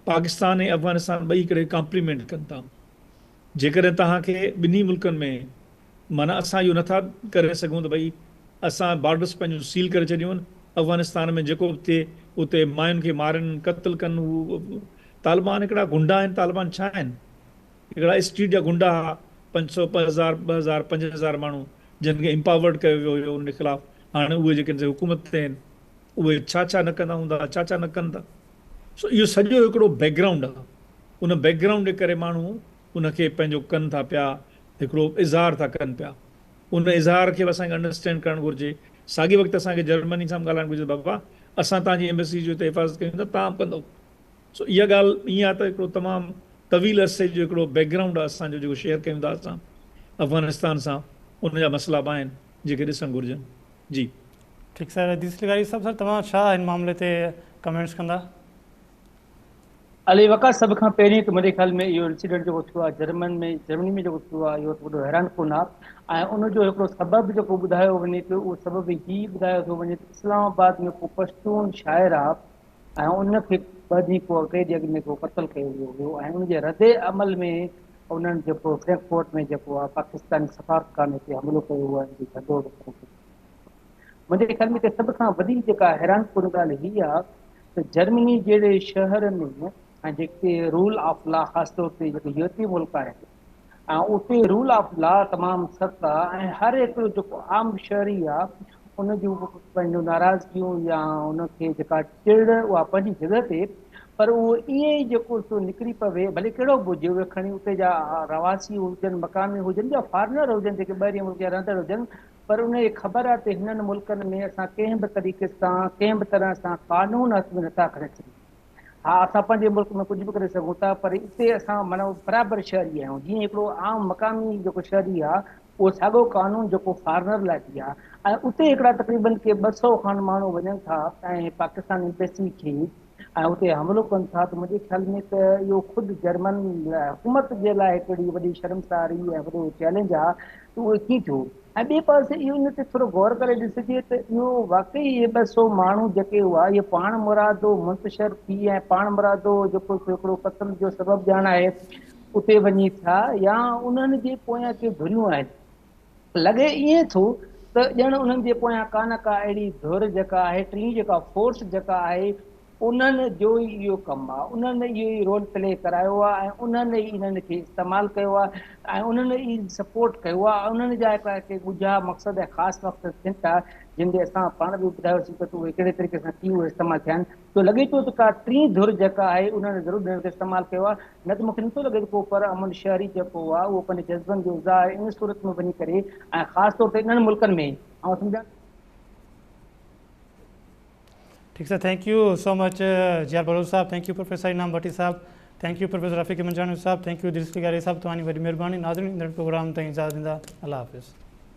پاڪستان ۽ افغانستان ٻئي هڪ ٻئي کي ڪامپليمينٽ ڪن ٿا. جيڪڏهن توهان کي ٻنهي ملڪن ۾ معنيٰ اسان اهو نٿا ڪري سگهون ته ڀئي اسان بارڊرس پنهنجون سيل ڪري ڇڏيون افغانستان ۾ جيڪو به ٿئي اتي ماين کي مارين قتل ڪن هو طالبان هڪڙا غنڊا آهن طالبان ڇا آهن هڪڙا اسٽريٽ جا غنڊا ها 500 1000 2000 5000 ماڻهو جن کي امپاورڊ ڪيو ويو هيو انهن جي خلاف هاڻي اهي جيڪي حڪومت تي آهن اهي ڇا ڇا نه ڪندا هوندا ڇا ڇا نه ڪن ٿا. سو اهو سڄو هڪڙو بيڪ گرائونڊ آ ان بيڪ گرائونڊ جي ڪري ماڻهو ان کي پنهنجو ڪن ٿا پيا هڪڙو اظهار ٿا ڪن پيا ان اظهار کي به اسان کي انڊرسٽينڊ ڪرڻ گهرجي ساڳي وقت اسان کي جرمني سان به ڳالهائڻ گهرجي ته بابا اسان توهان جي ايمبسي جي اتي حفاظت ڪيون ٿا توهان به ڪندو سو اها ڳالهه ائين آ ته هڪڙو تمام طويل عرصي جو هڪڙو بيڪ گرائونڊ آ اسان جو جيڪو شيئر ڪيون ٿا اسان افغانستان سان ان جا مسئلا به آهن جيڪي ڏسڻ گهرجن جي. ٺيڪ سر اديس لغاري صاحب سر توهان ڇا هن معاملي تي ڪمينٽس ڪندا. علي وقاص سڀ کان پهرين ته منهنجي خيال ۾ اهو انسيڊنٽ جيڪو ٿيو آهي جرمن ۾ جرمني ۾ جيڪو ٿيو آهي اهو ته وڏو حيران ڪن آهي ۽ ان جو هڪڙو سبب جيڪو ٻڌايو وڃي پيو اهو سبب هي ٻڌايو ٿو وڃي ته اسلام آباد ۾ ڪو پشتون شاعر آهي ۽ ان کي ٻه ڏينهن ڪو ٽي ڏينهن اڳ ۾ ڪو قتل ڪيو ويو هيو ۽ ان جي رد عمل ۾ انهن جيڪو فرينڪفورٽ ۾ جيڪو آهي پاڪستاني سفارتخاني تي حملو ڪيو ويو ۽ ان جو جهنڊو وڪرو ڪيو منهنجي خيال ۾ هتي سڀ کان وڏي جيڪا حيران ڪن ڳالهه هي آ ته جرمني جهڙي شهر ۾ ۽ جيڪي رول آف لا خاص طور تي جيڪي يورپي ملڪ آهن ۽ اتي رول آف لا تمام سخت آ ۽ هر هڪ جيڪو عام شهري آ ان جون پنهنجون ناراضگيون يا ان کي جيڪا چڙ اها پنهنجي جڳهه تي پر اهو ائين ئي جيڪو سو نڪري پوي ڀلي ڪهڙو به هجي اهي کڻي اتي جا رهواسي هجن مقامي هجن يا فارنر هجن جيڪي ٻاهرين ملڪ جا رهندڙ هجن پر ان کي خبر آهي ته هنن ملڪن ۾ اسان ڪنهن به طريقي سان ڪنهن به طرح سان قانون هٿ ۾ نٿا کڻي سگهون. ها اسان پنهنجي ملڪ ۾ ڪجهه به ڪري سگهون ٿا پر اتي اسان معنيٰ برابر شهري آهيون جيئن هڪڙو عام مقامي جيڪو شهري آهي اهو ساڳيو قانون جيڪو فارنر لاء به آهي ۽ اتي هڪڙا تقريبن ڪي 200 کن ماڻهو وڃن ٿا ۽ پاڪستان ايمبيسي کي ۽ اتي حملو ڪن ٿا ته منهنجي خيال ۾ ته اهو خود جرمن حڪومت جي لاء هڪڙي وڏي شرمساري ۽ وڏو چئلينج آهي ته اهو ڪيئن ٿيو ۽ ٻئي پاسي اهو ان تي ٿورو غور ڪري ڏسجي ته اهو واقعي اهي 200 ماڻهو جيڪي هئا اهي پاڻ مرادو منتشر ٿي ۽ پاڻ مرادو جيڪو هڪڙو قتل جو سبب ڄاڻائي اتي وڃي ٿيا يا انهن جي پويان ڪي ڌريون آهن. لڳي ائين ٿو ته ڄڻ انهن جي پويان ڪا نه ڪا اهڙي ڌر جيڪا آهي، ٽين جيڪا فورس جيڪا آهي، انهن جو ئي اهو ڪم آهي، انهن اهو ئي رول پلي ڪرايو آهي ۽ انهن ئي انهن کي استعمال ڪيو آهي ۽ انهن ئي سپورٽ ڪيو آهي، انهن جا هڪڙا ڪي ڳجها مقصد ۽ خاص مقصد ٿين ٿا، جن تي اسان پاڻ به ٻڌايوسين ته اهي ڪهڙي طريقي سان ڪيئن اهي استعمال ٿيا آهن. سو لڳي ٿو ته ڪا ٽين ڌر جيڪا آهي انهن ضرور انهن کي استعمال ڪيو آهي نه ته مون کي نٿو لڳي ته ڪو پر امن شهري جيڪو آهي اهو پنهنجي جذبن جو اظهار ان صورت ۾ وڃي ڪري ۽ خاص طور تي انهن ملڪن ۾ آئون سمجهان ٺيڪ sir thank you so much G R Baloch صاحب thank you professor Inam Bhatti صاحب thank you professor Rafiq Manjani صاحب thank you Idris لغاري صاحب توهان جي وڏي مهرباني ناظرين ايندڙ پروگرام تائين اجازت ڏيندا الله حافظ.